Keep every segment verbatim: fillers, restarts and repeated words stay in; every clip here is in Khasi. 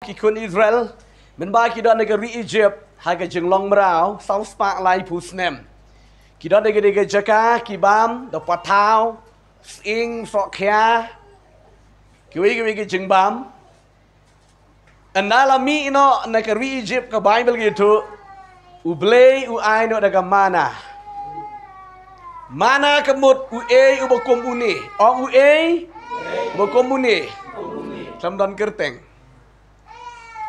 Ki khun Israel mynba ki don ha ka ri Egypt ha ka jinglong mraw saw spah laiphew snem. Ki don ha kane ka jaka ki bam da pathaw, sying, sohkhia, kiwei kiwei ki jingbam. Ynda la mih noh na ka ri Egypt, ka Baibl ka ïathuh, U Blei u ai noh da ka mana. Mana ka mut uei uba kum une. Ong uei uba kum une. Khlem don kyrteng.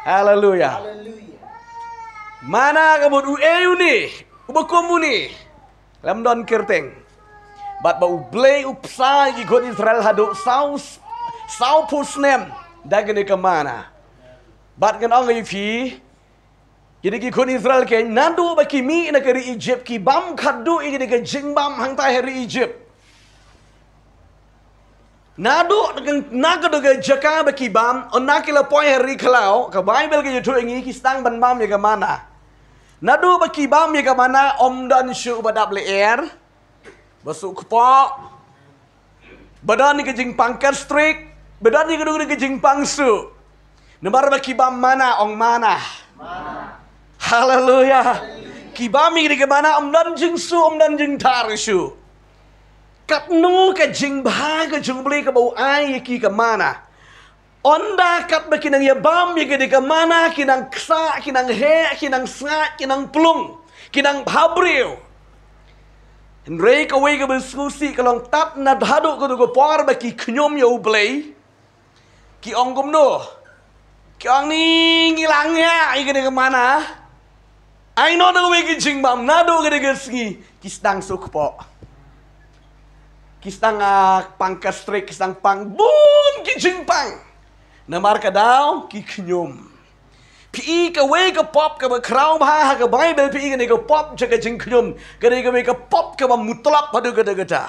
Haleluya. Mana ka mut uei une uba kum une. Khlem don kyrteng. Bad ba U Blei u bsa ïa ki khun Israel haduh saw, sawphew snem da kane ka mana. Bad ngan ong ïa phi, kine ki khun Israel, ke naduh ba ki mih na ka ri Egypt, ki bam khadduh ïa kine ki jingbam hangtai ha ri Egypt. Naduh na ka, na ka jaka ba ki bam, ynda ki la poi ha ri khlaw, ka Baibl ka ïathuh ïa ngi ki sdang ban bam ïa ka mana. Naduh ba ki bam ïa ka mana, ym don shuh ba dap lyer, ba suk kpoh, ba don ka jingpang gastric, ba don ka, ka jingpang suk. Namar ba ki bam mana, ong mana. Haleluya. Ki bam ïa ka mana, ym don jingsuk, ym don jingthar shuh. Katno ka jingbha ka jong U Blei kaba u ai ïa ki ka mana. Ynda katba ki nang ïa bam ïa kane ka mana, ki nang ksah, ki nang heh, ki nang sngaid, ki nang plung, ki nang bhabriew. Hynrei kawei kaba sngewsih ka long tad na haduh kato ka por ba ki khñium ïa U Blei, ki ong kumno? Ki ong, ni ngi la ngiah ïa kane ka mana. Ai noh da kawei ka jingbam, naduh kane ka sngi ki sdang suk kpoh. Ki sdang, ah, pang gastric, ki sdang pang bun ki jingpang. Namar ka daw ki khñium. Phi i kawei ka pop kaba khraw bha ha ka Baibl, phi i kane ka pop jong ka jingkhñium. Kane kawei ka pop kaba mutlop haduh katta katta.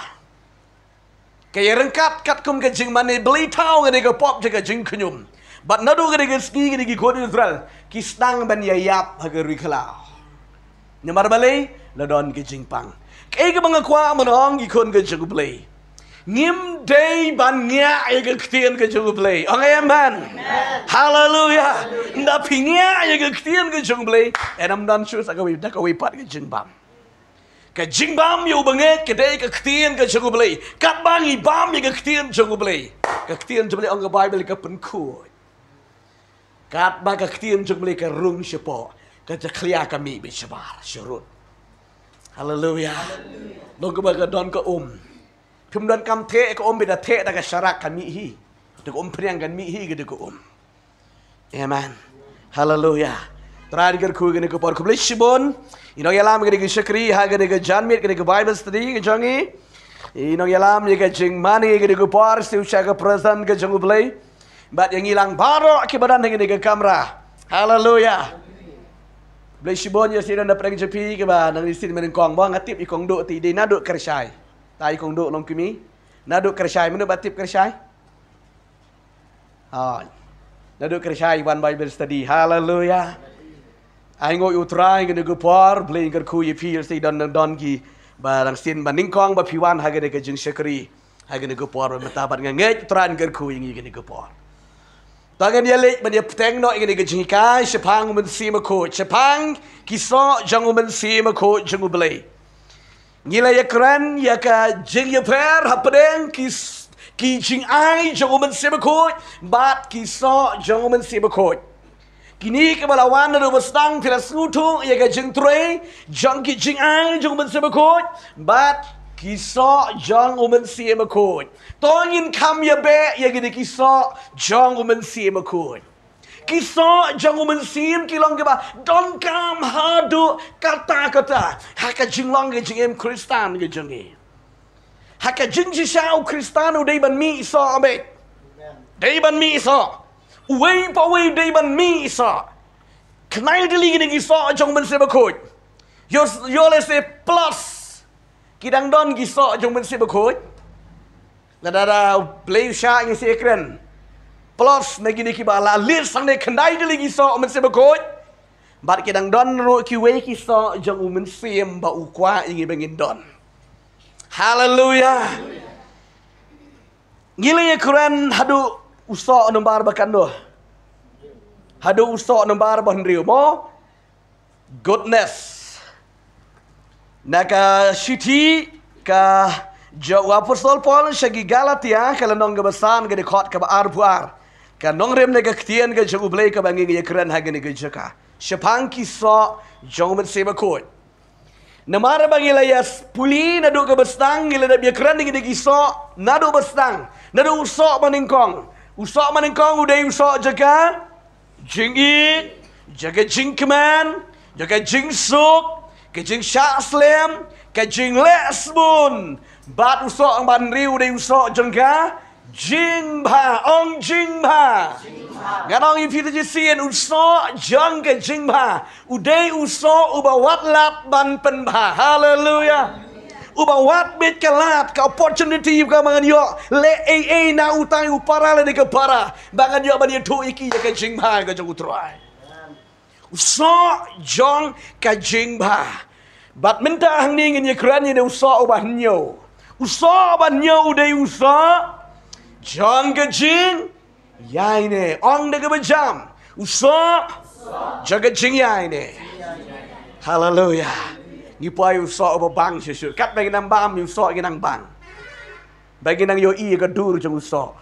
Ka ïaryngkat katkum ka jingmane blei thaw kane ka pop jong ka jingkhñium. Bad naduh kane ka sngi kine ki khun Israel ki sdang ban ïa ïap ha ka ri khlaw. Namar balei? La don ka jingpang. Kaei kaba nga kwah ban ong, ki khun ka jong U Blei, ngim dei ban ngiah ïa ka ktien ka jong U Blei. Ong amen. Haleluya. Ynda phi ngiah ïa ka ktien ka jong U Blei, ynda ym don shuh sa kawei, da kawei pat ka jingbam. Ka jingbam ïa u bangeit ka dei ka ktien ka jong U Blei. Katba ngi bam ïa ka ktien jong U Blei, ka ktien jong U Blei, ong ka Baibl, ka pynkhuid. Katba ka ktien jong U Blei ka rung shapoh, ka jakhlia ka mih beit shabar sharud. Haleluya. Long kaba ka don ka um. Phim don kam theh ka um, beit da theh da ka sharak ka mih hi. Da ka umphniang kan mih hi ka da ka um. Amen. Haleluya. Trai kyrkhu kane ka por, khublei shibun. Ïa ngi nongïalam kane ka shakri ha kane ka janmiet, kane ka Bible study ka jong ngi. Ïa ngi nongïalam ïa ka jingmane kane ka por, siew sha ka presence ka jong U Blei. Bad ïa ngi lang baroh kiba don ha kane ka kamra. Haleluya. Khublei shibun ïa shisien na pdeng jong phi kiba nang shisien mynnyngkong, ba nga tip i Kong Duh te i dei naduh Kyrshai. Ta i Kong Duh long kmie. Naduh Kyrshai, mano ba tip Kyrshai? Hooid. Naduh Kyrshai wan Bible study. Haleluya. Ai nguh ïa U Trai kane ka por, Blei kyrkhu ïa phi, ïa shisien don, don kiba nang shisien mynnyngkong ba phi wan ha kane ka jingshakri. Ha kane ka por ba mynta, bad nga ngeit U Trai un kyrkhu ïa ngi kane ka por. To ngin ïa leit ban ïa bteng noh ïa kane ka jinghikai shaphang U Mynsiem Bakhuid, shaphang ki soh jong U Mynsiem Bakhuid jong U Blei. Ngi la ïa kren ïa ka jingïapher hapdeng ki s-, ki jingai jong U Mynsiem Bakhuid bad ki soh jong U Mynsiem Bakhuid. Kine kiba la wan naduh ba sdang, phi la sngewthuh ïa ka jingtrei jong ki jingai jong U Mynsiem Bakhuid bad ki soh jong U Mynsiem Bakhuid. To ngin kham ïa beh ïa kine ki soh jong U Mynsiem Bakhuid. Ki soh jong U Mynsiem ki long kiba donkam haduh katta katta ha ka jinglong ka jingim Khristan ka jong ngi. Ha ka jingshisha u Khristan u dei ban mih soh, amen. Dei ban mih soh. Uwei pa uwei u dei ban mih soh. Khyndai tylli kine ki soh jong U Mynsiem Bakhuid. Ïoh, ïoh lehse plus ki dang don ki soh jong U Mynsiem Bakhuid. Lada da Blei u shah ngi sa ïa kren. Plus na kine kiba la leit sangne, khyndai tylli ki soh U Mynsiem Bakhuid. Bad ki dang don ruh kiwei ki soh jong U Mynsiem ba u kwah ïa ngi ba ngin don. Haleluya. Ngi la ïa kren haduh u soh nombar ba katno? Haduh u soh nambar ba hynriew mo. Goodness. Na ka shithi ka jong u Apostol Paul sha ki Galatia, ka lynnong kaba san, ka dkhot kaba arphew ar. Ka nongrim na ka ktien ka jong U Blei kaba ngi ïakren ha kane ka jaka. Shaphang ki soh jong u Mynsiem Bakhuid. Namar ba ngi la ïa pule naduh kaba sdang, ngi la dep ïakren ïa kine ki soh naduh ba sdang, naduh u soh banyngkong. U soh banyngkong u dei u soh jong ka jingïeit, jong ka jingkmen, jong ka jingsuk, ka jingshah slem, ka jingleh sbun. Bad u soh ba hynriew u dei u soh jong ka jingbha, ong jingbha. Ngan ong ïa phi te shisien, u soh jong ka jingbha u dei u soh uba wat lad ban pynbha. Haleluya. Uba wat bit ka lad, ka opportunity kaba ngan ïoh leh ei ei na utai u para lane ka para, ba ngan ïoh ban ïathuh ïa ki ïa ka jingbha ka jong U Trai. U soh jong ka jingbha. Bad mynta hangne ngin ïakren ïa une u soh uba hynñiew. U soh uba hynñiew u dei u soh jong ka jingïaineh. Ong da kaba jam. U soh jong ka jingïaineh. Haleluya. Ngi poi u soh uba bang shisha. Katba ngi nang bam ïa u soh ngi nang bang. Ba ngi nang ïohi ïa ka dur jong u soh.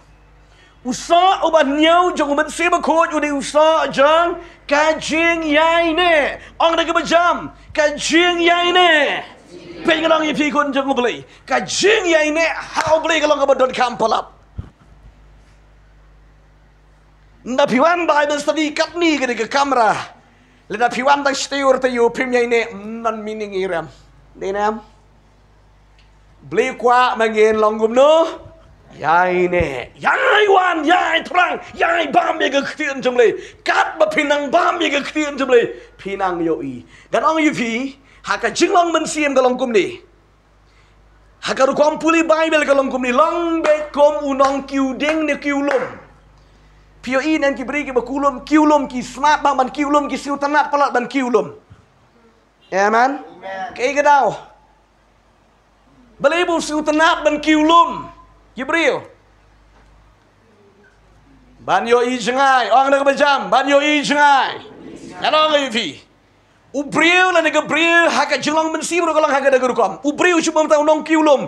U soh uba hynñiew jong u Mynsiem Bakhuid u dei u soh jong ka jingïaineh. Ong da kaba jam, ka jingïaineh. Peit, ngan ong ïa phi khun jong U Blei, ka jingïaineh ha U Blei ka long kaba donkam palat. Ynda phi wan Bible study katne kane ka kamra, lada phi wan tang shu tiur te ïoh phim ïaineh, non meaning i rem. Dei ne em? Blei kwah ma ngin long kumno? Ïaineh. Ïai wan, ïai thrang, ïai bam ïa ka ktien jong Blei. Katba phi nang bam ïa ka ktien jong Blei, phi nang ïohi. Ngan ong ïa phi, ha ka jinglong mynsiem ka long kumne. Ha ka rukom pule Bible ka long kumne, long beit kum u nongkiew dieng ne kiew lum. Phi ïohi ne em ki briew kiba kiew lum, kiew lum ki smat bha ban kiew lum, ki sngewtynnat palat ban kiew lum. Amen. Kaei ka daw? Balei ba u sngewtynnat ban kiew lum? Ki briew. Ban ïohi jngai, ong da kaba jam, ban ïohi jngai. Ngan ong ïa phi. U briew lane ka briew ha ka jinglong mynsiem ruh ka long ha kata ka rukom. U briew shu bam tang u nongkiew lum.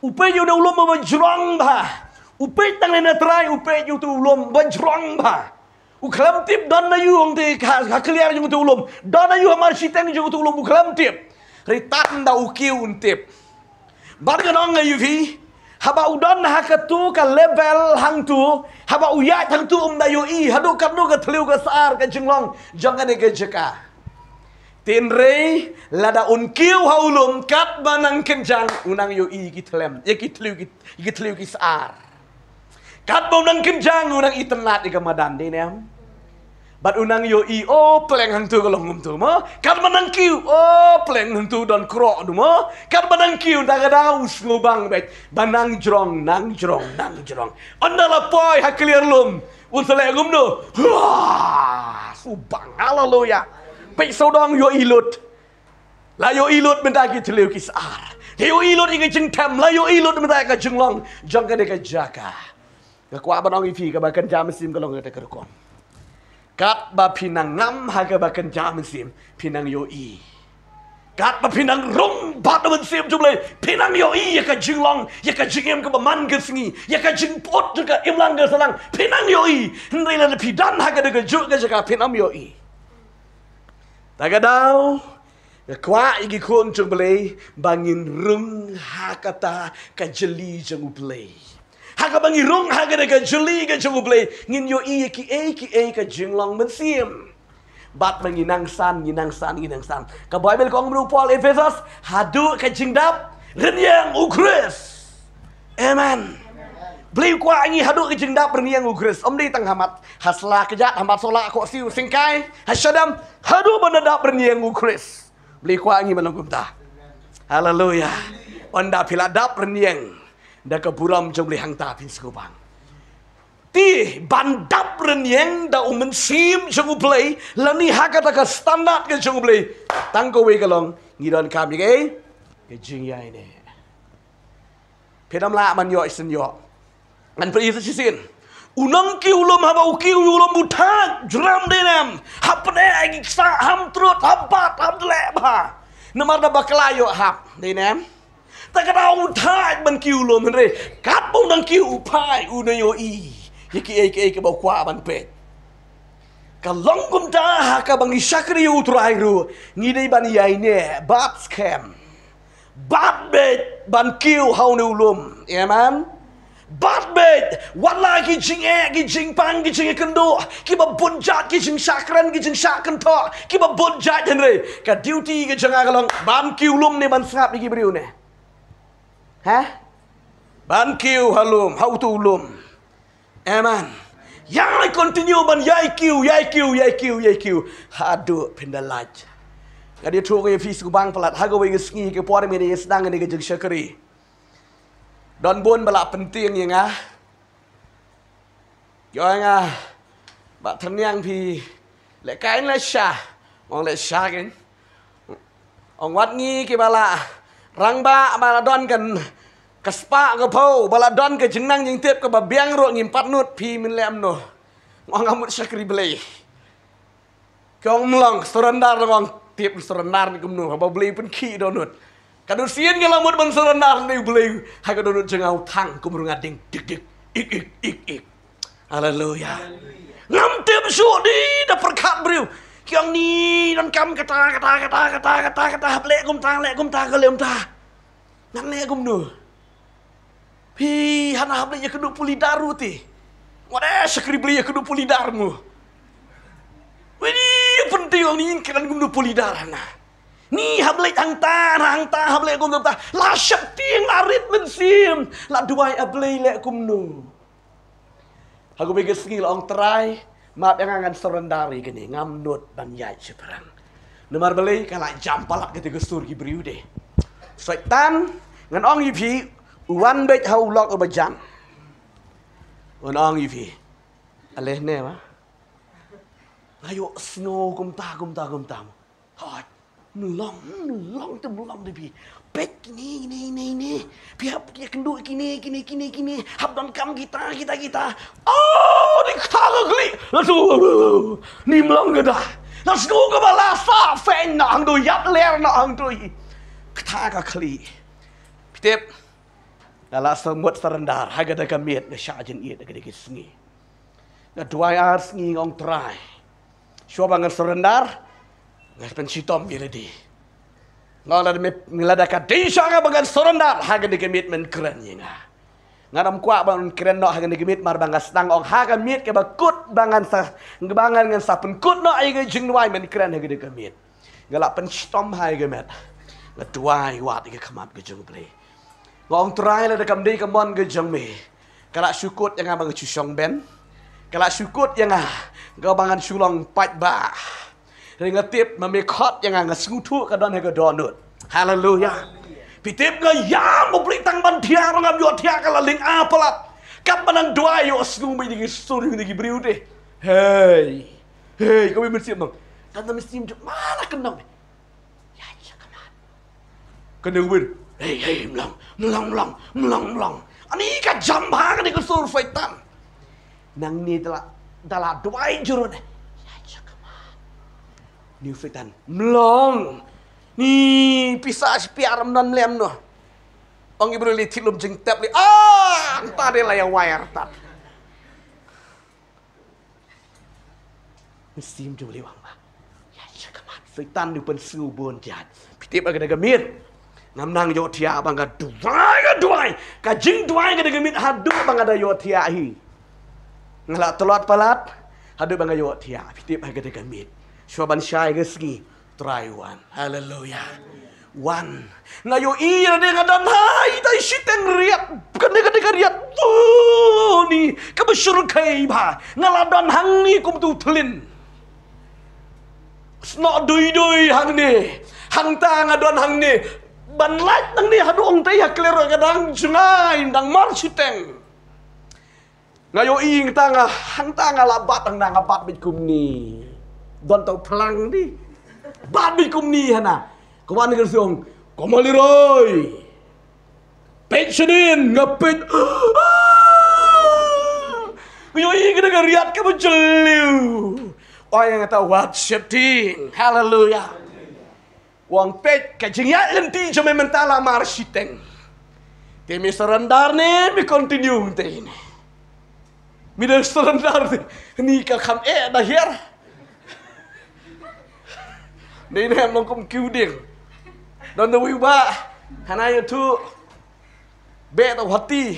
U peit ïa u lum ba jrong bha. U peit tang ne na trai, u peit ïa u lum ba jrong bha. U khlem tip don aïu hangtei ha, ha khlieh jong uto u lum. Don aïu ha mar shiteng jong uto u lum, u khlem tip. Hynrei tang da u kiew un tip. Bad ngan ong ïa phi, haba u don ha kato ka level hangto, haba u ïaid hangto um da ïohi haduh katno ka thliew ka sar ka jinglong jong kane ka jaka. Hynrei lada un kiew ha u lum, katba nang kynjang u nang ïohi ki thlem, ïa ki thliew ki, ïa ki thliew ki sar. Katba u nang kynjang u nang itynnad ïa ka madan, dei ne em? Bad u nang ïohi, o pleng hangto ka long kumto mo. Katba nang kiew, o pleng hangto don kroh du mo. Katba nang kiew, da ka daw u sngewbang beit ba nang jrong, nang jrong, nang jrong. Ynda la poi ha khlieh lum, un sa leh kumno? Hua! Sngewbang, haleluya. Peit sawdong ïohi lut. La ïohi lut mynta ki thliew ki sar. La ïohi lut ïa ka jingthem, la ïohi lut mynta ïa ka jinglong jong kane ka jaka. Nga kwah ban ong ïa phi, kaba kynja mynsiem ka long kata ka rukom. Katba phi nang ngam ha kaba kynja mynsiem, phi nang ïohi. Katba phi nang rung bad u Mynsiem jong U Blei, phi nang ïohi ïa ka jinglong, ïa ka jingim kaba man ka sngi, ïa ka jingput jong ka imlang ka sahlang, phi nang ïohi. Hynrei lada phi don ha kata kajuh ka jaka, phi nang ïohi. Ta ka daw, nga kwah ïa ki khun jong U Blei ba ngin rung ha kata ka jylli jong U Blei. Ha kaba ngi rung ha kata ka jylli ka jong U Blei, ngin ïohi ïa kiei kiei ka jinglong mynsiem. Bad ba ngi nang san, ngi nang san, ngi nang san. Ka Baibl ka ong, briew Paul Ephesos, haduh ka jingdap rynïeng U Khrist. Amen. Blei kwah ngi haduh ka jingdap rynïeng U Khrist. Ym dei tang ha mat, ha sla kjat, ha mat sola, ha khohsiew, syngkai, ha shadem, haduh ban da dap rynïeng U Khrist. Blei kwah ngi ban long kumta. Haleluya. Ynda phi la dap rynïeng da ka burom jong U Blei, hangta phin sngewbang. Te ban dap rynïeng da u Mynsiem jong U Blei, lane ha kata ka standard ka jong U Blei, tang kawei ka long, ngi donkam ïa kaei? Ka jingïaineh. Phi dang lah ban ïoh shisien ïoh. Ngan pyni sa shisien. U nang kiew lum, haba u kiew u lum u thait jrem, dei ne em. Hapdeng ai ki ksah, ham trud, hap bat, hap dleh bha. Namar da bakla ïoh hap, dei ne em. Te kata u thait ban kiew lum, hynrei katba u nang kiew u phai, u nang ïohi ïa kiei kiei kiba u kwah ban peit. Ka long kumta ha kaba ngi shakri ïa u Trai ruh, ngi dei ban ïaineh bad skhem. Bad beit ban kiew ha une u lum. Amen. Bad beit, wat la ki jingeh, ki jingpang, ki jingïakynduh, kiba bun jait, ki jingshah kren, ki jingshah kynthoh, kiba bun jait, hynrei ka duty ka jong nga ka long ban kiew lum ne ban sngap ïa ki briew ne? Ha? Ban kiew ha lum, ha utu u lum. Amen. Ïai continue ban ïai kiew, ïai kiew, ïai kiew, ïai kiew haduh phin da lait. Nga da ïathuh ïa phi sngewbha palat, ha kawei ka sngi, ka por mynta ïa sdang ïa ka jingshakri, don bun ba la pyntieng ïa nga. Ïoh nga, Bah Tyrniang, phi leh kai ne leh sha? Nga ong leh sha kein. Ong wat ngi kiba la rangbah, ba la don kan ka spah ka phew, ba la don ka jingnang jingtip kaba biang ruh, ngim pat nud, phi men leh kumno? Nga ong nga mut shakri Blei. Ki ong mlong, surrender, nga ong tip surrender ne kumno, haba Blei pynkhih dohnud. Ka dusien nga la mut ban surrender ne U Blei, ha ka dohnud jong nga u thang kum rnga ding, dik dik, ik ik ik ik. Haleluya. Ngam tip shuh, dei da pyrkhat briew. Ki ong ni donkam kata, kata, kata, kata, kata, kata, hap leh kumta, leh kumta, ka leh kumta. Ngan leh kumno? Phi, hana hap leh ïakynduh pulidar ruh te. Wat eh shakri Blei ïakynduh pulidar mo. Wei ni pynti ong ni kren kumno pulidar hana. Ni hap leh hangta, hangta hap leh kumta. La sheptieng, la rit mynsiem, la duwai, A Blei, leh kumno? Ha kawei ka sngi la ong, Trai, map ïa nga, ngan surrender ïa kane, ngam nud ban ïaid shaphrang. Namar balei? Ka la jam palat kata ka sur ki briew de. Soitan, ngan ong ïa phi, u wan beit ha u lok uba jan. Ngan ong ïa phi, a leh ne ba nga ïohsngew kumta, kumta, kumta mo. Hooid, mlong, mlong te mlong de phi. Peit kine, kine, kine, kine. Phi hap ïakynduh kine, kine, kine, kine. Hap donkam kita, kita, kita. Oh, ni kata ka khlieh. Lashai, ni mlong kata. Lashai, kaba la sah phein na hangto, ïap ler na hangto hi. Kata ka khlieh. Phi tip, nga la sa mut surrender ha kata ka miet, nga shah jingïeit ha kata ka sngi. Nga duwai ar sngi, nga ong, Trai, shuwa ba ngan surrender, ngan pynshitom ïa lade. Nga ong, lada me, lada ka dei sha nga ba ngan surrender ha kane ka miet, men kren ïa nga. Ngam kwah ban kren noh ha kane ka miet, namar ba nga sdang ong ha ka miet kaba kut ba ngan sa, ba ngan, ngan sa pynkut noh ïa ka jingduwai, men kren ha kane ka miet. Nga la pynshitom ha ïa ka met. Nga duwai wad ïa ka khmat ka jong U Blei. Nga ong, Trai, lada kam dei ka mon ka jong me, ka la shu kut ïa nga ba ngan shu shong ben. Ka la shu kut ïa nga, nga ba ngan shu long paidbah. Hynrei nga tip ma me khot ïa nga, nga sngewthuh ka don ha ka dohnud. Haleluya. Phi tip, nga ïam U Blei tang ban thiah ruh ngam ïoh thiah, ka la lyngkha palat. Katba nang duwai, ïohsngew beit ïa ki sur, ïa ki briew de. Hei. Hei, kawei mynsiem nong. Tang da mynsiem jong ma la kynnoh. Ïa, ïa, come on. Kane u wir. Hei, hei, mlong, mlong, mlong, mlong, mlong. Ani ka jam bha kane ka sur Soitan. Nangne da la, da la duwai jurut ne. Ïa, ïa, come on. Ni u Soitan. Mlong. Ni pisa shipia ram non lem noh. Ong i briew lei, thik lum jingtep lei. Ah, ta de la ïa wire tat. Mynsiem jong u lei wang ba, ïa, ïa, come on. Soitan u pynsngew bun jait. Phi tip ha kane ka miet, ngam nang ïohthiah ba nga duwai, nga duwai. Ka jingduwai kane ka miet haduh ba nga da ïohthiah hi. Nga la tlot palat haduh ba nga ïohthiah. Phi tip ha kane ka miet, shuwa ban shai ka sngi, Trai wan. Haleluya. Wan. Nga ïohi ïa lade nga don ha ita i shiteng riat. Kane, kane ka riat. Duh, ni kaba shyrkhei bha. Nga la don hangne kum tu thlin. Snoh dui dui hangne. Hangta nga don hangne. Ban lait nangne haduh ong tei ha kler ka dang jngai, dang mar shiteng. Nga ïohi hangta nga, hangta nga la bat, hangta nga bat beit kumne. Don tau phlang di. Bat beit kumne hana. Ka wan ka song, Ko Malirai. Peit shadien, nga peit. Nga ïohi ka dei ka riat kaba jylliew. Ong ïa nga ta wat sheptieng. Haleluya. U ong peit ka jingïaid lynti jong me mynta la mar shiteng. Te me surrender ne me continue te ne. Me da surrender te. Ni ka kham eh da hiar. Ni ne long kum kiu ding. Don da wiu ba. Hana ïa tu. Be ta wati.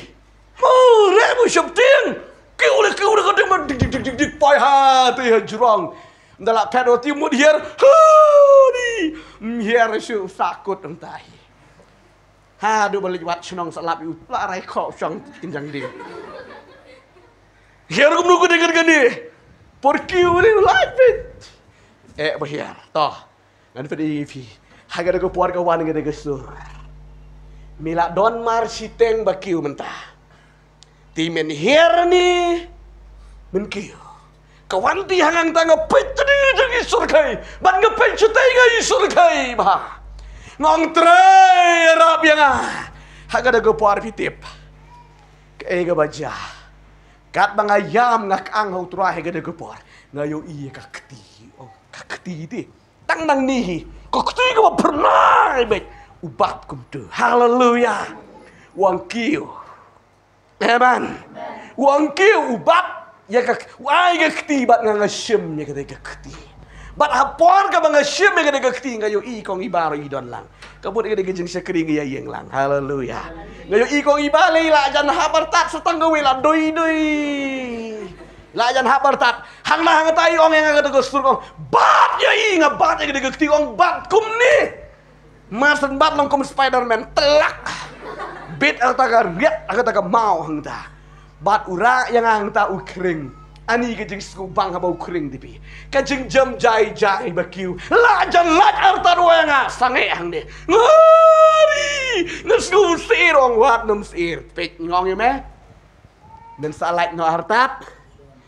Mo re bu sheptieng. Kiu le kiu le ka ding ma dik dik dik dik dik pai ha te ha jrong. Nda la phet wati mut hiar. Ha ni. Hiar shu sakut ntai. Ha du balik wat shnong salap yu la rai kho shong kin jang ding. Hiar kum nu ku ding kan ni. Por kiu ni lai pit. Eh ba hiar. Toh. Ngan peit ïa phi. Ha ka dei ka por ka wan ka dei ka sur. Me la don mar shiteng ba kiu mynta. Te men hiar ni men kiu. Ka wan te ha ngan ta nga peit te dei jong i sur kai. Ban nga peit shiteng nga i sur kai ba. Nga ong Trai rap ïa nga. Ha ka dei ka por phi tip. Ka ei ka ba ja. Kat ba nga ïam nga kang ha u Trai ha ka dei ka por. Nga ïohi ka kti. Oh, ka kti te. Tang nang ni hi. Ka kti ka ba pernai beit. U bat kumtu. Haleluya. U ong kiu. Amen. U ong kiu u bat. Ïa ka u ai ka kti bad nga nga shim ïa ka dei ka kti. Bad ha por ka ba nga shim ïa ka dei ka kti nga ïohi kong i baroh i don lang. Ka bud ïa ka dei ka jingshakri nga ïa ïeng lang. Haleluya. Nga ïohi kong i ba lei la jan ha bartat sa tang ka wei la doi doi. La jan ha bartat. Hang na hang tai ong ïa nga ka dei ka sur kong. Bat ïa i nga bat ïa ka dei ka kti ong bat kumne. Mar san bat long kum Spider-Man, tlak. Bit ata ka riat, ata ka mau hangta. Bat u ra ïa nga hangta u khring. Ani ka jingsngewbang haba u khring dipi. Ka jingjam jai jai ba kiu. La jan lait artat wa ïa nga sange hangne. Ngari, nga sngew sir ong wat num sir. Peit ngong ïa me. Men sa lait no artat.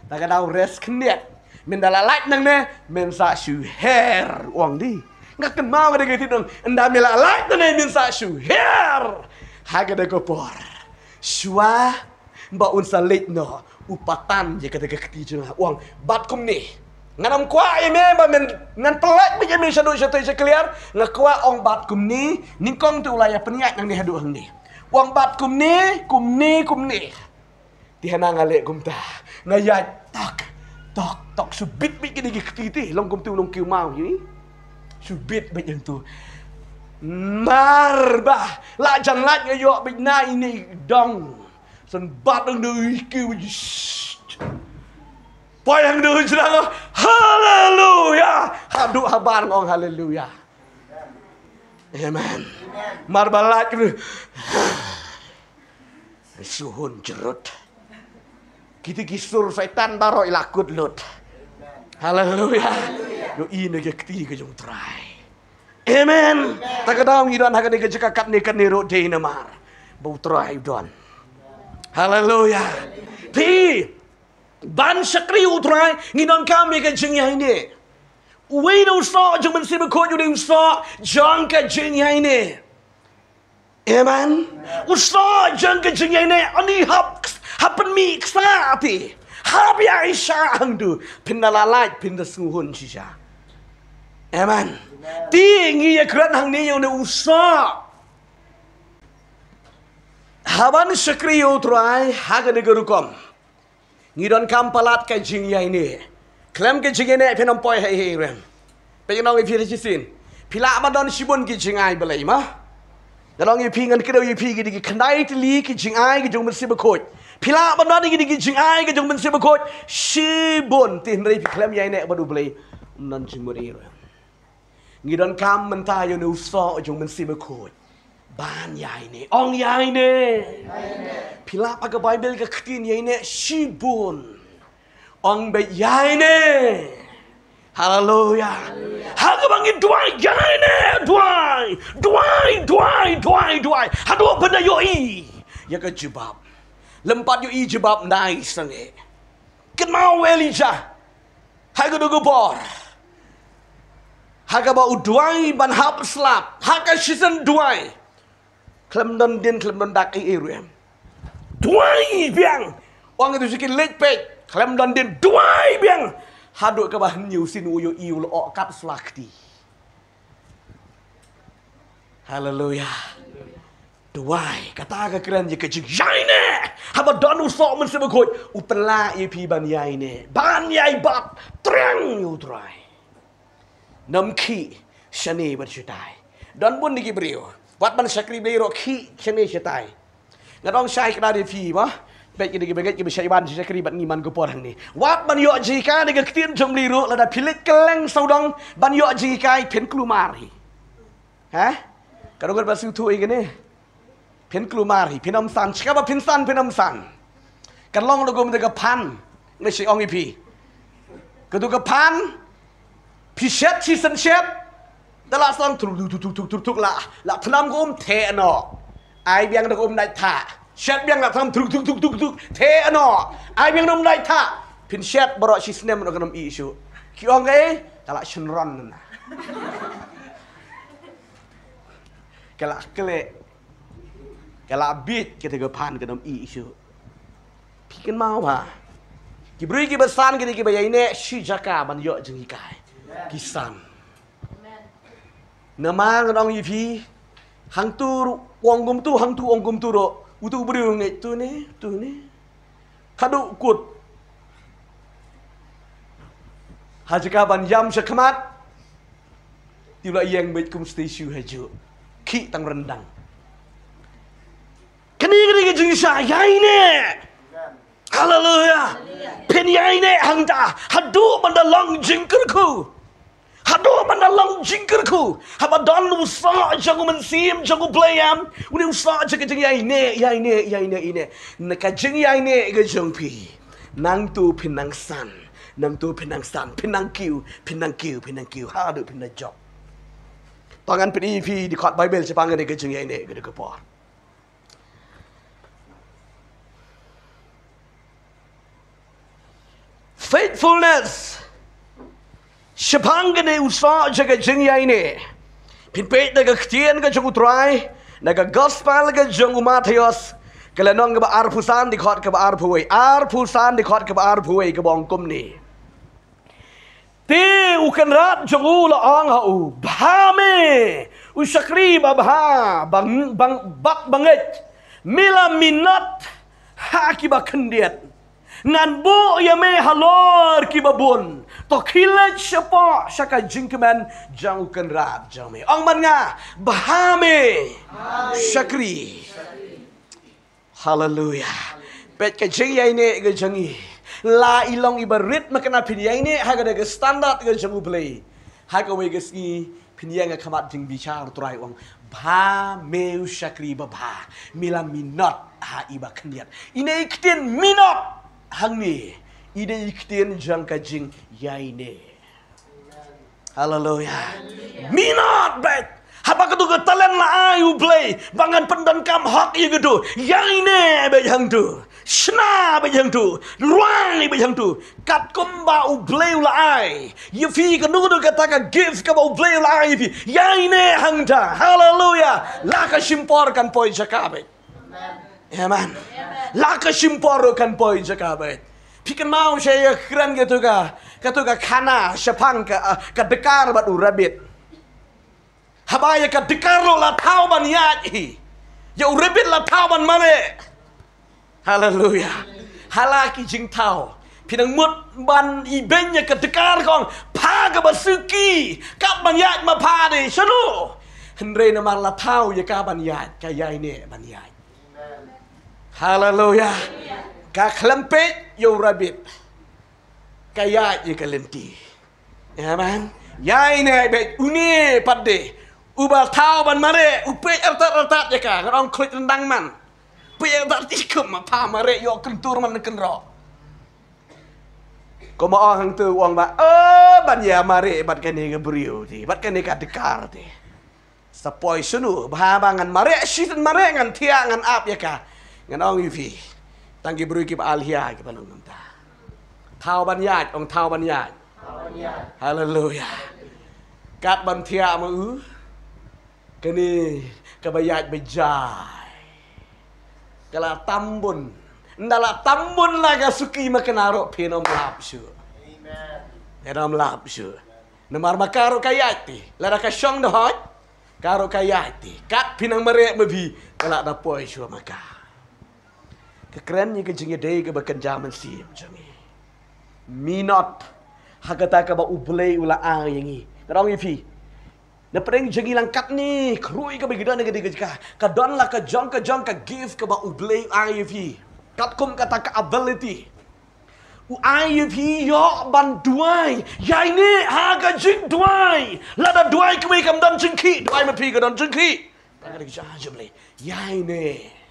Ta ka dau res khyndiat. Men da la lait nang ne, men sa shu her ong di. Nga kynmaw ka dei ka ti dong. Nda me la lait ne men sa shu her. Ha ka dei ka por. Shwa ba un sa leit no u patan ïa ka dei ka kti jong nga ong bat kumne. Ngan ym kwah ïa me ba men ngan pynlait beit ïa me shaduh shatei sha kliar. Nga kwah ong bat kumne. Nyngkong te u la ïa pynïaid nang ne haduh hangne. Ong bat kumne, kumne, kumne. Te hana nga leh kumta. Nga ïaid tok, tok, tok. Shu bit bit kine ki kti te. Long kumtu long kiu mau hi. Shu bit bit hangtu. Mar ba la jan lait nga ïoh bit na ine i dong. San bat dong dong i kiu. Poi hang dong jrang. Haleluya. Haduh habar ngong haleluya. Amen. Mar ba lait kine. Suhun jerut. Kiti ki sur Satan baroh i la kut lut. Haleluya. Ïohi ne ka kti ka jong u Trai. Amen. Ta ka daw ngi don ha kane ka jaka katne katne ruh dei namar ba u Trai u don. Haleluya. Phi ban shakri u Trai ngi donkam ïa ka jingïaineh. Uwei na u soh jong u Mynsiem Bakhuid u dei u soh jong ka jingïaineh. Amen. U soh jong ka jingïaineh, ani hap, hap pynmih ksa te. Hap ïaishah hangtu. Phin da la lait, phin da sngewhun shisha. Amen. Te ngi ïakren hangne ïa une u soh. Haban shakri ïa u Trai ha kane ka rukom. Ngi donkam palat ka jingïaineh. Khlem ka jingïaineh phin ym poi ha ei ei ruh. Peit ngi ong ïa phi shisien. Phi lah ban don shibun ki jingai Blei ma. Ngan ong ïa phi ngan kdew ïa phi ki dei ki khyndai tylli ki jingai ki jong u Mynsiem Bakhuid. Phi lah ban don ki dei ki jingai ki jong u Mynsiem Bakhuid. Shibun te hynrei phi khlem ïaineh bad u Blei. Ym don jingmut ei ei ruh. Ngi donkam mynta ïa une u soh jong u Mynsiem Bakhuid. Ban ïaineh. Ong ïaineh. Phi lap ha ka Baibl ka ktien ïaineh shibun. Ong beit ïaineh. Haleluya. Ha kaba ngi duwai ïaineh. Duwai. Duwai, duwai, duwai, duwai. Haduh ban da ïohi ïa ka jubab. Lympat ïohi jubab nai sangeh. Kynmaw Elijah. Ha ka dei ka bor. Ha kaba u duwai ban hap slap. Ha ka shisien duwai. Khlem don dien, khlem don dak ei ei ruh em. Duwai biang. Ong ïa tu shi ki leit peit. Khlem don dien duwai biang. Haduh kaba hynñiew sien u ïohi u la ok kat sla kti. Haleluya. Duwai, kata ka kren ïa ka jingïaineh. Haba don u soh Mynsiem Bakhuid, u pynlah ïa phi ban ïaineh, ban ïai bat triang ïa u Trai. Nym khih shane bad shatai. Don bun ki briew, wat ban shakri Blei ruh khih shane shatai. Nga dang shai kdar ïa phi ba, peit kine ki bangeit kiba shait ban shakri bad ngi man ka por hangne. Wat ban ïoh jinghikai da ka ktien jong Blei ruh, lada phi leit kylleng sawdong ban ïoh jinghikai, phin kulmar hi. Ha? Ka dang ba sngewthuh ïa kane. Phin kulmar hi, phin ym san, shikaba phin san, phin ym san. Kan long da kum da ka phan, nga shu ong ïa phi. Katu ka phan, phi shet, shisien shet. Da la song truk, truk, truk, truk, truk, truk, la, la thnam ka um, theh noh. Ai biang da ka um dait thah. Shet biang la thnam truk, truk, truk, truk, truk, theh noh. Ai biang da um dait thah. Phin shet baroh shisnem noh, kan ym ih shuh. Ki ong ei, ka la shynrang na. Ka la khleh. Ka la bit kata ka phan, kan ym ih shuh. Phi kynmaw ba ki briew kiba san, kine kiba ïaineh shi jaka ban ïoh jinghikai, ki san. Namar ngan ong ïa phi, hangtu ruh u ong kumtu, hangtu u ong kumtu ruh, utu u briew u ngeit tu ne, tu ne. Ka duk kut. Ha jaka ban ïam sha khmat, te u la ïeng beit kum statue ha juh. Khih tang ryndang. Kane, kane ka jingshah ïaineh. Haleluya. Phin ïaineh hangta haduh ban da long jingkyrkhu. Haduh ban da long jingkyrkhu. Haba don u soh jong u Mynsiem jong U Blei, ïam, une u soh jong ka jingïaineh, ïaineh, ïaineh, ïaineh. Na ka jingïaineh ka jong phi, nangtu phin nang san, nangtu phin nang san, phin nang kiew, phin nang kiew, phin nang kiew haduh phin da jop. To ngan pyni ïa phi dkhot Baibl shaphang kane ka jingïaineh kane ka por. Faithfulness. Shaphang kane u soh jong ka jingïaineh, phin peit na ka ktien ka jong U Trai, na ka gospel ka jong u Mathaios, ka lynnong kaba arphew san, dkhot kaba arphew wei, arphew san, dkhot kaba arphew wei, kaba ong kumne. Te u kynrad jong u la ong ha u, bha me, u shakri babha, bang, bang, bad bangeit, me la minot ha kiba khyndiat. Ngan buh ïa me halor kiba bun. To khie leit shapoh sha ka jingkmen jong u kynrad jong me. Ong man nga, bha me, shakri. Haleluya. Peit ka jingïaineh ka jong ngi. La i long iba rit, mynta phin ïaineh ha kane ka standard ka jong U Blei. Ha kawei ka sngi phin ïeng ha khmat jingbishar, U Trai u ong, bha me u shakri babha. Me la minot ha iba khyndiat. Ine i ktien minot hangne, ine i ktien jong ka jingïaineh. Haleluya. Minot beit. Haba katu ka talent la ai U Blei ba ngan pyndonkam hok ïa katu, ïaineh beit hangtu. Shna beit hangtu. Rwai beit hangtu. Katkum ba U Blei u la ai ïa phi kano kano kata ka gift kaba U Blei u la ai ïa phi, ïaineh hangta. Haleluya. La ka shim por kan poi jaka beit. Amen. La ka shim por ruh kan poi jaka beit. Phi kynmaw sha ïa ka kren katu ka, katu ka khana shaphang ka, ah, ka dkar bad u rabbit. Haba ïa ka dkar ruh la thaw ban ïaid hi, ïa u rabbit la thaw ban mareh. Haleluya. Ha la ki jingthaw, phi nang mut ban ibeiñ ïa ka dkar, kong, pha kaba suki, kap ban ïaid ma pha de shano. Hynrei namar la thaw ïa ka ban ïaid, ka ïaineh ban ïaid. Haleluya. Ka khlem peit ïa u rabbit, ka ïaid ïa ka lynti. Amen. Ïaineh beit une pat de, uba thaw ban mareh, u peit artat artat ïa ka, ngan ong khluit ryndang man. Peit artat, i kum ma pha mareh, ïoh kyntur man kynroh. Kumba ong hangtu, u ong ba, o, ban ïa mareh bad kane ka briew te, bad kane ka dkar te. Sa poi shano, bha ba ngan mareh, shisien mareh, ngan thiah, ngan ap ïa ka. Ngan ong ïa phi, tang ki briew kiba alhia kiba long kumta. Thaw ban ïaid, ong thaw ban ïaid. Haleluya. Kat ban thiah ma u, kane kaba ïaid ba jai, ka la tam bun. Nda la tambun la ka suki ma ka na ruh phin ym lap shuh. Phin ym lap shuh. Namar ma ka ruh ka ïaid te. Lada ka shong da hoi. Ka ruh ka ïaid te. Kat phi nang mareh ma phi. Ka la da poi shuh ma ka. Ka kren ïa ka jingïadei kaba kynja mynsiem jong ngi. Minot. Ha kata kaba U Blei u la ai ïa ngi. Nga ong ïa phi. Na pdeng jong ngi lang katne, khrui kaba ngi don ha kane ka jaka. Ka don la ka jong ka jong ka gift kaba U Blei u ai ïa phi. Katkum kata ka ability. U ai ïa phi ïoh ban duwai. Ïaineh ha ka jingduwai. Lada duwai kawei kam don jingkhih, duwai ma phi ka don jingkhih. Ka don ka jingkhih. Ïaineh.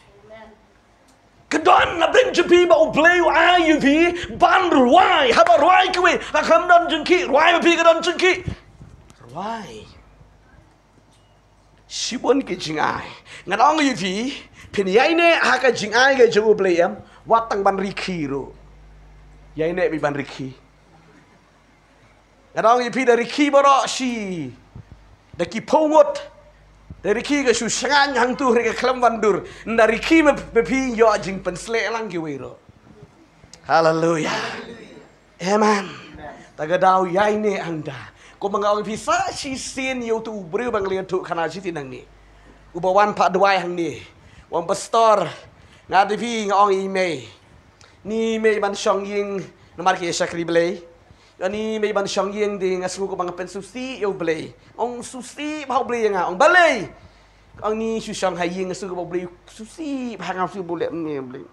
Ka don na pdeng jong phi ba U Blei u ai ïa phi ban rwai. Haba rwai kawei, ha kam don jingkhih, rwai ma phi ka don jingkhih. Rwai. Shibun ki jingai. Ngan ong ïa phi, phin ïaineh ha ka jingai ka jong U Blei em, wat tang ban rikhi ruh. Ïaineh beit ban rikhi. Ngan ong ïa phi da rikhi baroh shi. Da ki phew ngut. Da rikhi ka shu shngaiñ hangtu ha ka khlem wan dur. Nda rikhi ma phi ïoh jingpynsleh lang kiwei ruh. Haleluya. Amen. Ta ka daw ïaineh hangta. Kumba nga ong ïa phi sa shisien ïa utu u briew ba nga la ïathuh khana shisien hangne. Uba wan phah duwai hangne. U ong pastor. Nga da phi nga ong ïa i mei. Ni mei ban shong ïing namar ki ïa shakri Blei. Ïa ni mei ban shong ïing de nga sngew kumba nga pynsngewsih ïa U Blei. Ong sngewsih bha U Blei ïa nga. Ong balei. Ong ni shu shong ha ïing nga sngew kumba U Blei sngewsih bha nga shu buleh mei U Blei.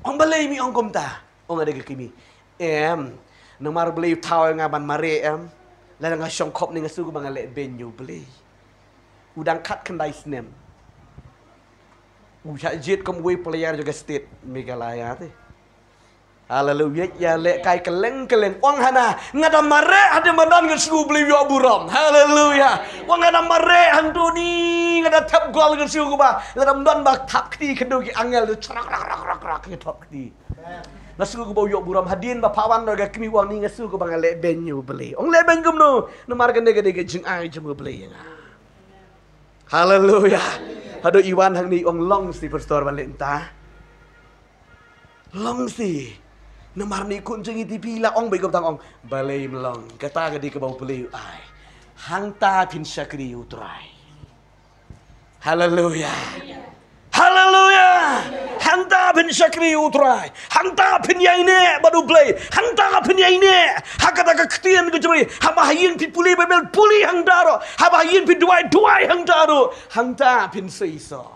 Ong balei mi ong kumta. Ong nga da ka kmie. Em. Namar U Blei u thaw ïa nga ban mareh em. Lada nga shong khop ne nga sngew kumba nga leh beiñ ïa U Blei. U dang khatkhyndai snem. U shah jied kum uwei player jong ka state Meghalaya te. Haleluya, ïa leh kai kylleng kylleng. Ong hana, nga da mareh hadien ba don nga sngew U Blei u ïoh burom. Haleluya. Ong nga da mareh hangtu ni nga da thep gol nga sngew kumba. Lada ym don ba thap kti khyndew ki angel da chrak rak rak rak rak ki thap kti. Nga sngew kumba u ïoh burom hadien ba phah wan da ka kmie ong ni nga sngew kumba nga leh beiñ ïa U Blei. Ong leh beiñ kumno, namar kane ka dei ka jingai jong U Blei ïa nga. Haleluya. Haduh i wan hangne ong long sih pastor ban leh mynta. Long sih. Namar ne khun jong ngi te phi la ong beit kumta ong. Balei ym long. Kata ka dei kaba U Blei u ai. Hangta phin shakri ïa U Trai. Haleluya. Haleluya. Hangta phin shakri ïa U Trai. Hangta phin ïaineh bad U Blei. Hangta phin ïaineh ha kata ka ktien ka jong U Blei. Haba ha ïing phi pule Baibl, pule hangta ruh. Haba ha ïing phi duwai, duwai hangta ruh. Hangta phin seisoh.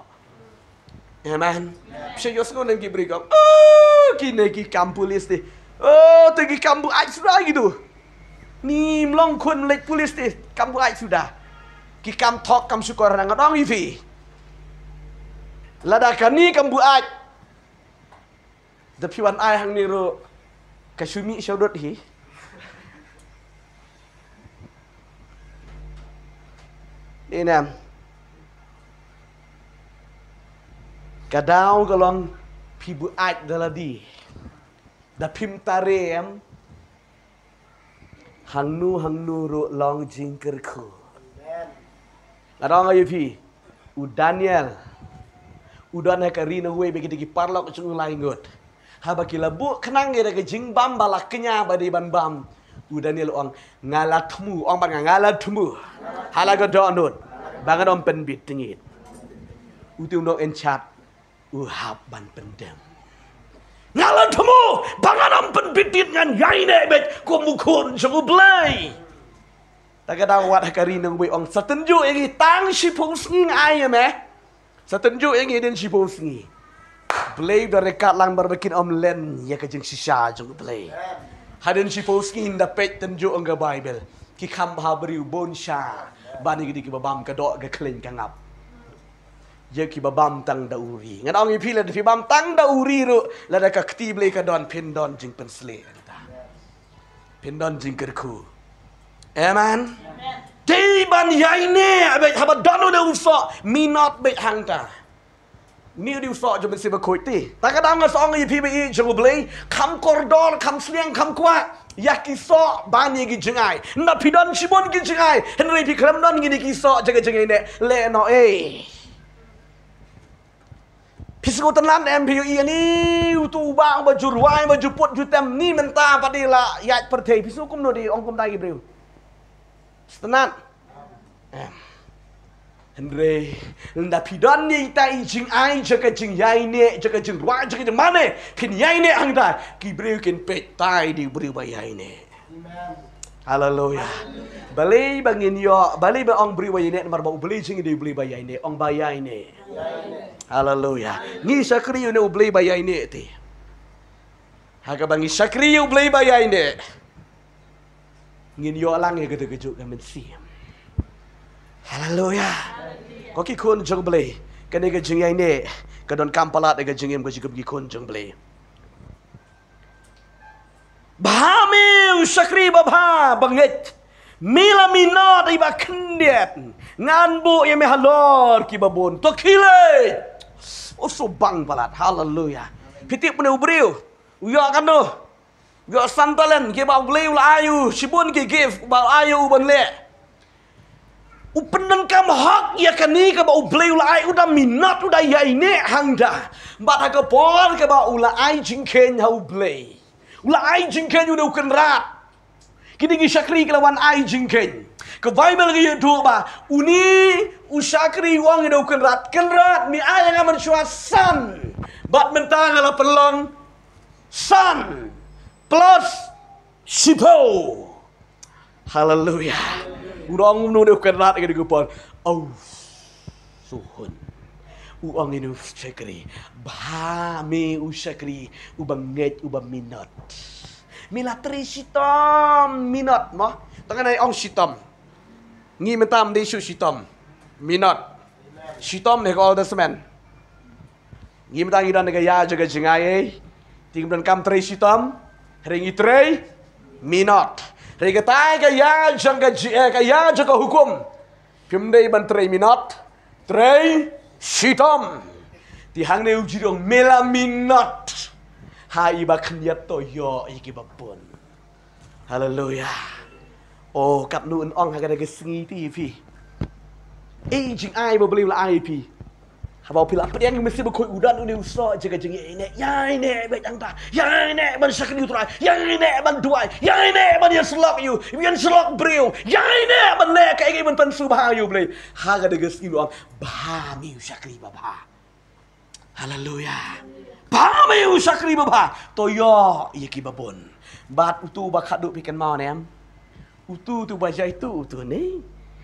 Amen. Phi ïohsngew ne em ki briew ong, oh, kine ki kam pulit te. Oh, te ki kam buaid suda kito. Ni ym long khun leit pulit te, kam buaid suda. Ki kam thok kam shukor, nga ong ïa phi. Lada kane kam buaid. Da phi wan ai hangne ruh ka shu mih shu dut hi. Dei ne em? Ka daw ka long phi buaid da lade. Da phim tare em. Hangno hangno ruh long jingkyrkhu. Nga ong ïa phi, u Daniel u don ha ka ri nongwei bad kita ki paralok jong u lai ngut. Haba ki la buh khnang ïa ka jingbam ba la kñia ba dei ban bam, u Daniel u ong, nga la thmu, ong bad nga, nga la thmu ha la ka dohnud ba ngan ym pynbit tngit. Uto u nongïncharge u hap ban pyndem. Nga la thmu ba ngan ym pynbit tngit, ngan ïaineh beit kum u khun jong U Blei. Ta ka daw wat ha ka ri nongwei ong sa tynjuh ïa ngi tang shiphew sngi nga ai ïa me. Sa tynjuh ïa ngi hadien shiphew sngi. Blei u da ryngkat lang bad ba kin ym len ïa ka jingshisha jong U Blei. Hadien shiphew sngi ynda peit tynjuh ong ka Baibl, ki kham bha briew bun sha ban ïa ki dei kiba bam ka doh ka khleiñ ka ngap. Ïa kiba bam tang da u ri. Ngan ong ïa phi lada phi bam tang da u ri ruh, lada ka kti Blei ka don, phin don jingpynshlei. Phin don jingkyrkhu. Amen. Dei ban ïaineh beit haba don une u soh, minot beit hangta. Une u dei u soh jong u Mynsiem Bakhuid te. Ta ka daw nga sa ong ïa phi ba ïeit jong U Blei, kham kordor, kham sliang, kham kwah ïa ki soh ban ïa ki jingai. Ynda phi don shibun ki jingai, hynrei phi khlem don kine ki soh jong ka jingïaineh, leh noh ei. Phi sngewtynnat em, phi ïohi ïa une uto u bah ba ju rwai, ba ju put, ju tem, une mynta pat u la ïaid pyrthei. Phi sngew kumno, dei ong kumta ki briew? Sngewtynnat em? Hynrei lada phi don ïa ita i jingai jong ka jingïaineh, jong ka jingrwai, jong ka jingmane, phin ïaineh hangta, ki briew kin peit tai, dei u briew ba ïaineh. Haleluya. Balei ba ngin ïoh, balei ba ong briew ba ïaineh? Namar ba U Blei jong ngi dei U Blei ba ïaineh. Ong ba ïaineh. Haleluya. Ngi shakri ïa une U Blei ba ïaineh te. Ha kaba ngi shakri ïa U Blei ba ïaineh, ngin ïoh lang ïa kata kajuh ka mynsiem. Haleluya. Ko ki khun jong U Blei, kane ka jingïaineh ka donkam palat ïa ka jingim ka jong ki khun jong U Blei. Bha me u shakri babha, bangeit. Me la minot, i ba khyndiat. Ngan buh ïa me halor ki babun. To khie leit. U shu bang palat. Haleluya. Phi tip une u briew u ïoh katno? U ïoh san talent, kiba U Blei u la ai u shibun ki gift, ba u la ai u ban leh. U pyndonkam hok ïa kane kaba U Blei u la ai, u da minot, u da ïaineh hangta. Bad ha ka por kaba u la ai jingkheiñ ha U Blei, u la ai jingkheiñ une u kynrad. Kine ki shakri ki la wan ai jingkheiñ. Ka Baibl ka ïathuh ba une u shakri u ong ïa une u kynrad, "Kynrad, me ai ïa nga mynshuwa san, bad mynta nga la pynlong san plus shiphew." Haleluya. U ong une u kynrad, ïa kane ka por, "Aw, suhun." U ong ïa une u shakri, "Bha me u shakri uba ngeit, uba minot. Me la trei shitom minot mo." Tang ngan ong shitom. Ngi mynta ym dei shu shitom, minot. Shitom ne ka Old Testament. Ngi mynta ngi don ka ïa jong ka jingai ei. Te ngim donkam trei shitom, hynrei ngi trei minot. Hynrei kata ka ïa jong ka ji-, eh, ka ïa jong ka hukum, phim dei ban trei minot, trei shitom. Te hangne u jied u ong, "Me la minot ha i ba khyndiat, to ïoh ïa ki babun." Haleluya. O, katno yn ong ha kane ka sngi te ïa phi. Ei, jingai ba U Blei u la ai ïa phi. Haba phi la pdiang ïa U Mynsiem Bakhuid, u don une u soh jong ka jingïaineh, ïaineh beit hangta, ïaineh ban shakri U Trai, ïaineh ban duwai, ïaineh ban ïasyllok ïa u, ïasyllok briew, ïaineh ban leh kaei kaei ban pynsngewbha ïa U Blei. Ha kane ka sngi u ong, "Bha me u shakri babha." Haleluya. Bha me u shakri babha, to ïoh ïa ki babun. Bad uto uba khadduh, phi kynmaw ne em? Uto, uto uba jaitu, uto ne.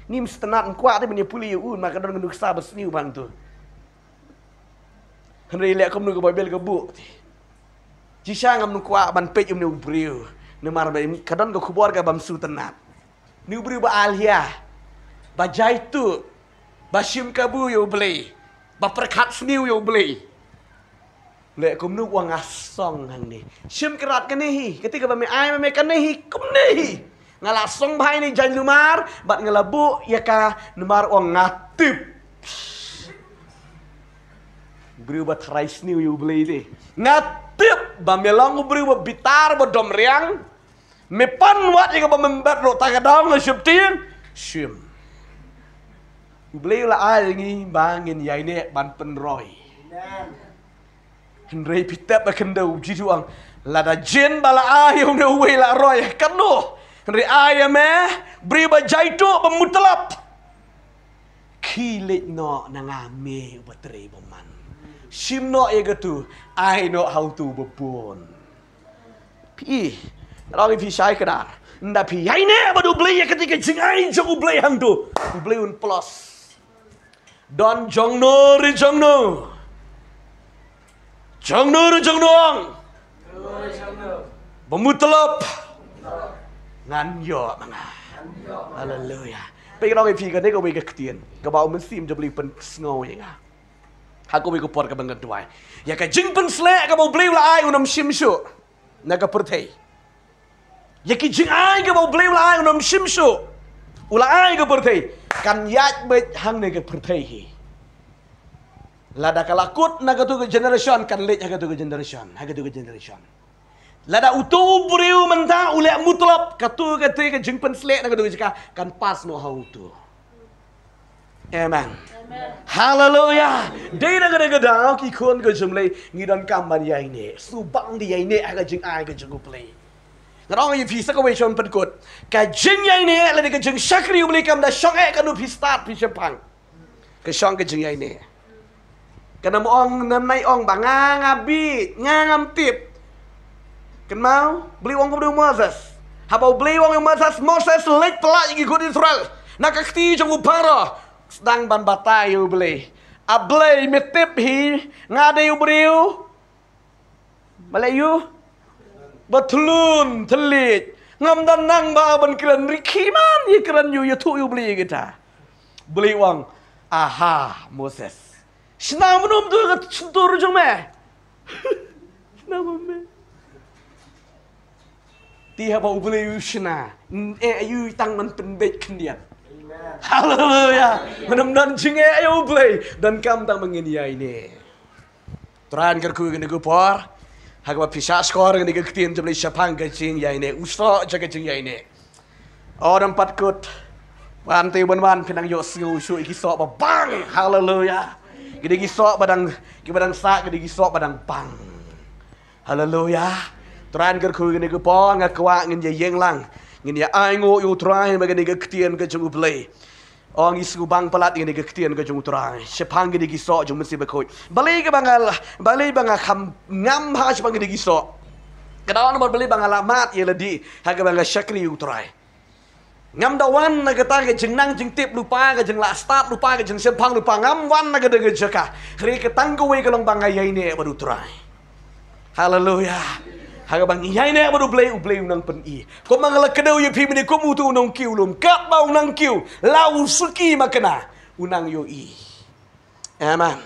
Ngim sngewtynnat, ngim kwah te ban ïa pule ïa u, namar ka don ka nuksa ba sniew bha hangto. Hynrei leh kumno ka Baibl ka buh te. Shisha ngam kwah ban peit ïa une u briew, namar ba ka don ka khubor kaba ym sngewtynnat. Une u briew ba alia, ba jaitu, ba shim kabu ïa U Blei, ba pyrkhat sniew ïa U Blei. Leh kumno, u ong, "Nga song hangne. Shim kynrad kane hi, kata kaba me ai ma me kane hi, kumne hi. Nga la song bha ïa ine i jaiñlumar, bad nga la buh ïa ka, namar," u ong, "nga tip." Briew ba tharai sniew ïa U Blei te. "Nga tip ba me long u briew ba bitar, ba dom riang. Me pan wat ïa kaba me bit ruh, ta ka daw nga sheptieng." Shim. U Blei u la ai ïa ngi ba ngin ïaineh ban pynroi. Hynrei phi tip ba khyndew, u jied u ong, "Lada jin ba la ai ïa une uwei la roi, katno? Hynrei ai ïa me, briew ba jaitu, ba mutlop. Khie leit noh na nga, me uba trei bymman. Shim noh ïa katu, ai noh ha utu uba bun." Phi, nga ong ïa phi shai kdar, ynda phi ïaineh bad U Blei ïa kata ka jingai jong U Blei hangtu, U Blei un plus. Don jongno re jongno, jongno re jongno ong, ba mutlop, ngan ïoh ma nga. Haleluya. Phi, nga ong ïa phi, kane kawei ka ktien kaba U Mynsiem jong U Blei u pynsngew ïa nga ha kawei ka por kaba nga duwai. Ïa ka jingpynshlur kaba U Blei u la ai, un ym shim shuh na ka pyrthei. Ïa ki jingai kaba U Blei u la ai, un ym shim shuh. U la ai ka pyrthei. Kan ïaid beit hangne ka pyrthei hi. Lada ka la kut na katu ka generation, kan leit ha katu ka generation, ha katu ka generation. Lada utu u briew mynta u leh mutlop, katu kata ka jingpynshlur na katu ka jaka kan pass noh ha utu. Amen. Haleluya. Dei na kane ka daw ki khun ka jong U Blei ngi donkam ban ïaineh. Sngewbang da ïaineh ha ka jingai ka jong U Blei. Nga ong ïa phi sa kawei shuh ban pynkut. Ka jingïaineh lane ka jingshakri U Blei kam da shong eh katno phi stad phi shemphang. Ka shong ka jingïaineh. Kan ym ong, nang ai ong ba nga nga bieit, nga ngam tip. Kynmaw, U Blei u ong kumno ïa u Moses. Haba U Blei u ong ïa u Moses, Moses leit pyllait ïa ki khun Israel na ka kti jong u Pharaoh. Sdang ban batai ïa U Blei. A Blei, me tip hi, nga dei u briew ba leh ïa u, ba thlun thylliej. Ngam da nang ba ban kren, ri khie man ïa kren ïa u, ïathuh ïa U Blei ïa kata. U Blei u ong, aha, Moses, shna mynno mynta ka shyntur jong me? Shna mynno mynno? Te haba U Blei u shna, eh, ïa u tang ban pynbeit khyndiat. Haleluya. Mynno mynno jingeh ïa U Blei, donkam tang ban ngin ïaineh. Trai, ngan kyrkhu kane ka por ha kaba phi shah shkor kane ka ktien jong U Blei shaphang ka jingïaineh, u soh jong ka jingïaineh. O, dang pat kut. Wan te ban wan, phi nang ïohsngew shuh ïa ki soh ba bang. Haleluya. Ki dei ki soh ba dang, ki ba dang sah, ki dei ki soh ba dang bang. Haleluya. Trai, ngan kyrkhu kane ka por, nga kwah ngin ïa ïeng lang, ngin ïa ainguh ïa U Trai ba kane ka ktien ka jong U Blei. Ong, ngi sngewbang palat ïa kane ka ktien ka jong U Trai shaphang kine ki soh jong u Mynsiem Bakhuid. Balei kaba nga la, balei ba nga kham ngam ha shaphang kine ki soh? Ka daw namar balei ba nga la mad ïa lade ha kaba nga shakri ïa U Trai. Ngam da wan na kata ka jingnang jingtip lypa, ka jinglah stad lypa, ka jingshemphang lypa. Ngam wan na kata ka jaka. Hynrei ka tang kawei ka long ba nga ïaineh bad U Trai. Haleluya. Ha kaba ngi ïaineh bad U Blei, U Blei u nang pyni. Kumba nga la kdew ïa phi mynne, kum uto u nongkiew lum, katba u nangkiew la u suki makna, u nang ïohi. Amen.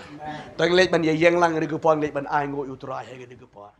Te ngi leit ban ïa ïeng lang kane ka por, ngi leit ban ainguh ïa U Trai ha kane ka por.